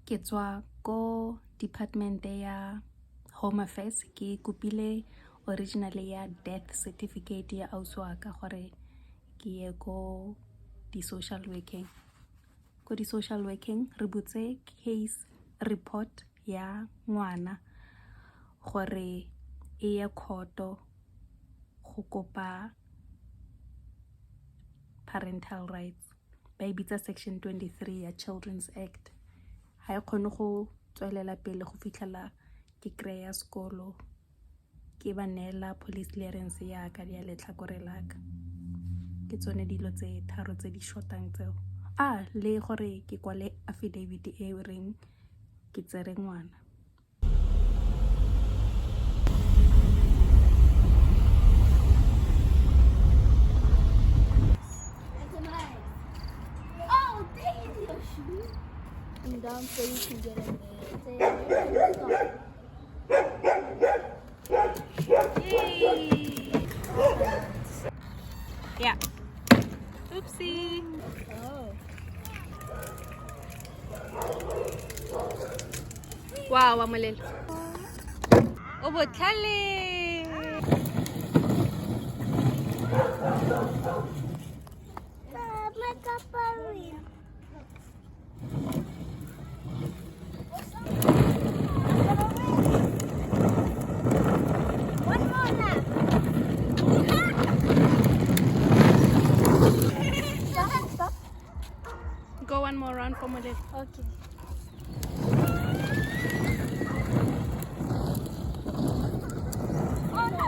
Ke tswa ko department ya Home Affairs, ke kopile original ya death certificate ya ausi wa ka gore ke ye ko di-social working. Ko di-social working re butse case report ya ngwana gore e ye court-o go kopa parental rights. Ba e bitsa section 23 ya Children's Act. Ga e kgone go tswelela pele go fitlhela ke kry-a sekolo, ke ba neela police clearance ya ka ya letlhakore la ka. Ke tsone dilo tse tharo tse di short-ang tseo. Le gore ke kwale affidavit e reng ke tsere ngwana. Oh, dang it, your shoes. I'm down so you can get in there. Stop. Yeah. Oopsie. Oh. Wow, wa molelo. O botlhale. One more lap. Stop, stop. Go one more round for molelo. Okay. Oh no!